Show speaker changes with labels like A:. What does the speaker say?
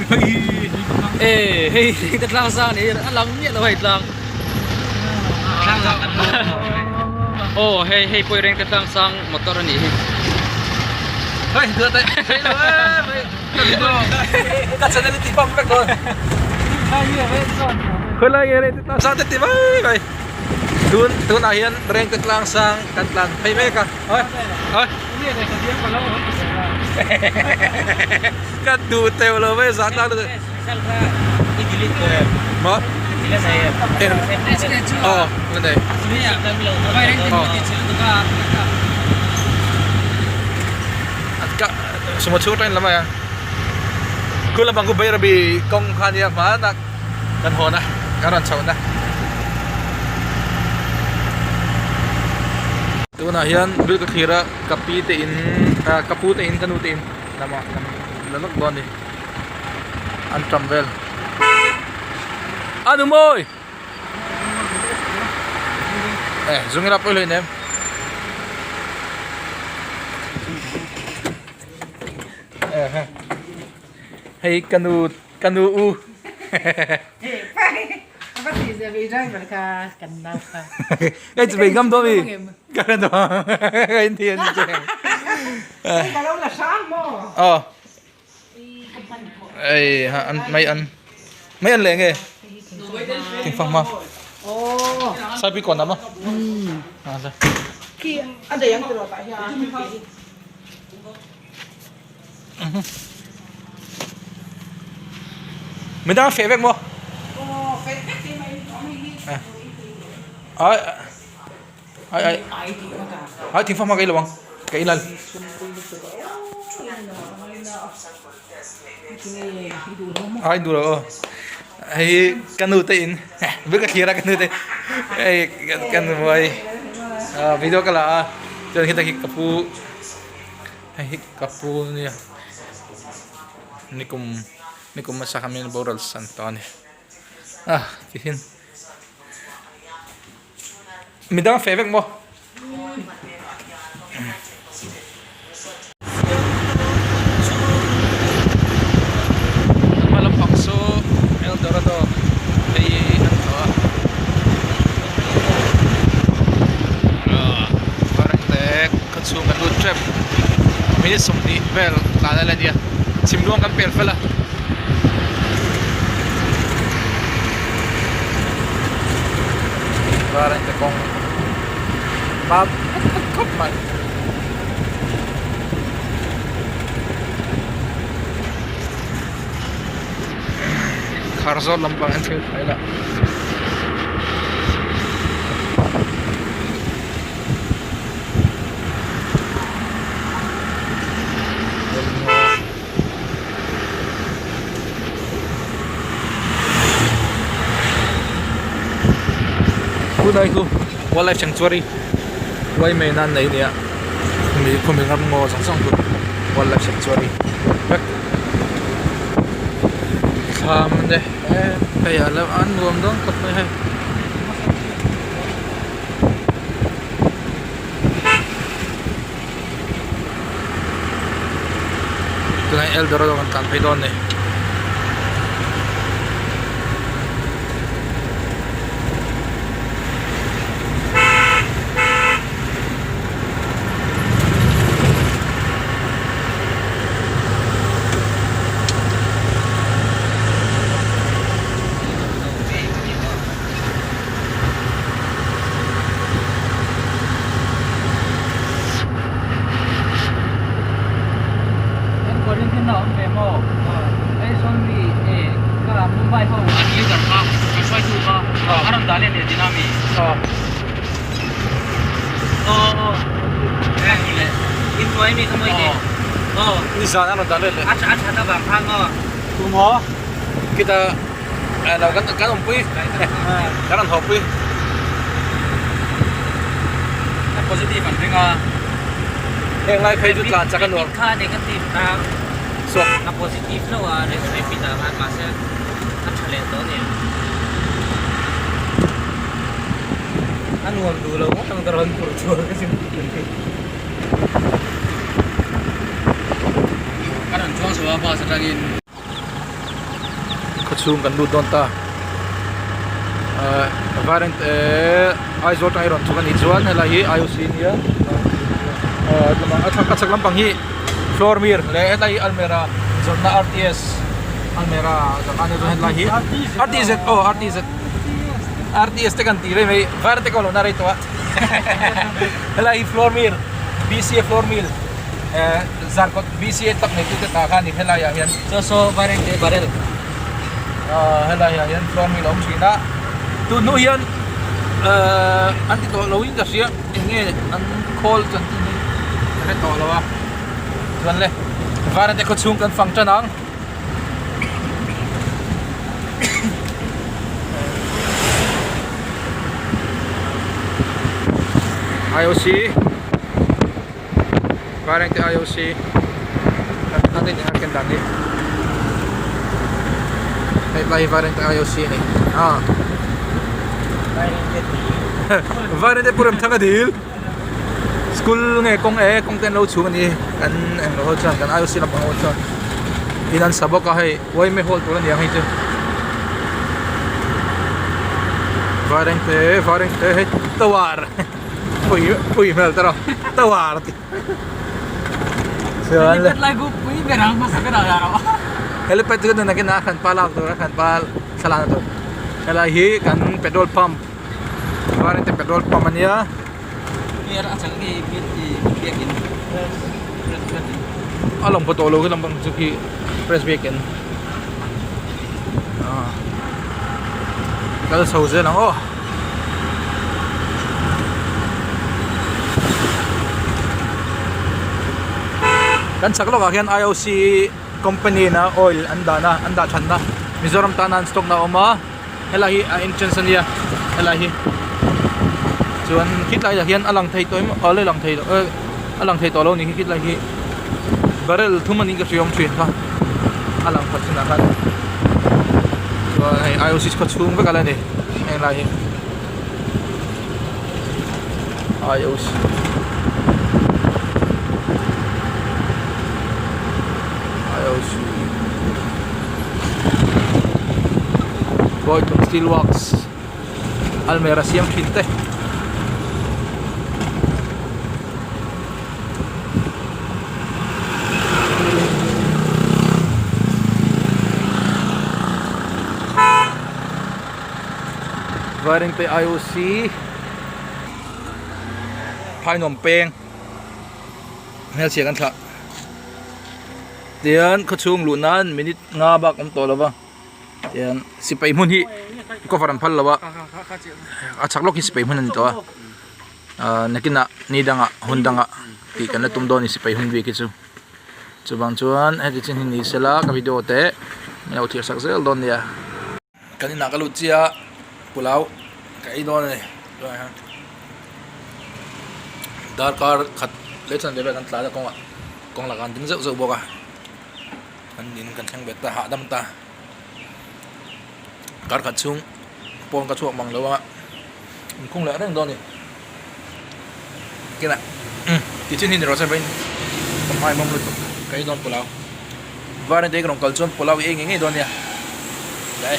A: phei hi.
B: E hei te tlang sang ni a lang miah lo hei tlang. Aw hei hei pawh reng te tlang sang motor a nih hi.
A: Hei duat ai hei lo em hei ka video ka channel i ti bam vek dawn. Khawilai nge reng te tlang sang te ti mai mai. Tun tunah hian reng te tlang sang kan tlan phei mek a. Oi oi. Ka duh teuh lo mai zah tlang lutuk. Maw? Aw la nei. Ka sumo chhung atangin lam a khu lampang khu Bairabi kawng kha ania hmanah kan hawn a kan rawn chhohna. Tunah hian bil ka thlir a ka pi te in ah ka pu te in ka nu te in lamah kan la lawk dawn a ni an tam vel a nu mawi eh zung ila pawi hlei nem hei ka nu Ka nu u. Hei chu bei ngam dawn mi. Ka hre dawn. Ka in thi ani che. Aw. Ei ha an mai an mai an leh nge. Thingfang hma. Saipi kawn lam a. Midang feh vek maw? Ai ai ai ai thingfang hma ka ei lo ang ka ei lal. Ai duh lo aw hei hi ka nu te in vek a thlir a ka nu te hei ka nu hei video ka la a chuan heta hi ka pu. Hei hi ka pu nia nikum nikum hmasa kha min boral san tawh a ni ah tihian midang a feh vek maw. Hma lampang saw Eldorado hei an tlawh a. Khaw chhung kan lut tep minute 20 vel tlan a la nia chhim luang kan pel fel a var a inte kawng mam khawp mai khar zawt lampang an thil khai lah. Khulai khu wildlife sanctuary huai mai nan nei nia khumi khumi ram ngaw zawng zawng chu wildlife sanctuary vek thlam te hei a lo an nuam dawn khawp mai hei. Tunah hian Eldorado kan tlan phei dawn a ni. Nizan a rawn dah let leh. Kita lo kan kan awmpui kan rawn hawpui
B: positive an ring a
A: heng lai phei chu tlan chak a nuam
B: kha negative a a positive lo a rapid ah khan mahse a tha leh tawh ania a nuam duh lo ngawt ang ka rawn phurh chhuak ka sim ka rawn chuang chho a bus atangin.
A: Khawchhung kan lut dawn ta. Ahh Vairengte Aizawl atanga i rawn chhuk a nih chuan helai hi IOC nia ahh a chhak a chhak lampang hi floor mir leh helai hi almera zawrhna RTS almera zawrhna ania chuan helai hi RTZ aw RTZ RTS te kan tih rei mai Vairengte ka awm lohna rei tawh a helai hi floor mill BCA floor mill eh zarkawt BCA tak neitute tah kha a ni helai ah hian.
B: Saw saw Vairengte barrel.
A: Ahh helai ah hian floor mill a awm thin a tun hnu hian ehh an ti tawh lo in ka hria eng nge an khawl chan chin hi ka hre tawh lo a chuan le Vairengte khaw chhung kan fang tan ang. IOC Vairengte IOC a ni a ken dan hi hei lai hi Vairengte IOC a ni a Vairengte Pu Remthanga dil school nge kawng e kawng te an lo chhung a ni kan englo ho chuan kan IOC lampang ho chuan in an sa bawk a hei yma hall tur a ni ang hei chu Vairengte Vairengte hei tower. Pui pui hmel te rawh tower ti chuan
B: Helipad lai khu pui ber ang hmasa ber ah rawh
A: helipad chu kan nakin ah hran pa lak tur a hran pa thlalak na tur helai hi kan petrol pump Vairengte petrol pump ania a lang pawh tawh lo khi lampang chu khi press biakin ah kal chho zel ang aw. Kan chhak lawkah hian IOC company in a oil an dahna an dah thatna Mizoram tana an stock na a awm a helai hi a entrance ania helai hi chuan khitlai ah hian a lang thei tawh em aw la lang thei lo eh a lang thei tawh lo a ni khi khitlai hi barrel thum anih ka hria awm thin kha a lang khat chinah khan chuan hei IOC khaw chhung vek a la ni heng lai hi IOC IOC Bawitlung steel works almera siam thin te. Vairengte IOC phainuam peng hmelchhia kan thlah tian khawchhung luh nan minute nga bak awm tawh lo va tian sipai hmun hi cover an phal lo a a chhak lawk hi sipai hmun a ni tawh a ahh nakinah ni dangah hun dangah tih kan la tum dawn a ni sipai hun bik hi chu chuvang chuan heti chin hi ni sela ka video te min lo thlir sak zel dawn nia. Kan inah ka lut chiah a pulao ka ei dawn a ni tunah hian darkar khat leh chuan vel kan tlai a kawngah kawng lakah an ding zeuh zeuh bawk a kan in kan thleng bet ta hahdam ta kar khat chhung pawn ka chhuak mang lo a inkhung leh reng dawn a ni kinah tichin hi ni rawh se vawiin ka hmai mawm lutuk ka ei dawn pulao. Varente ka rawn kal chuan pulao i ei ngei ngei dawn nia. Dai.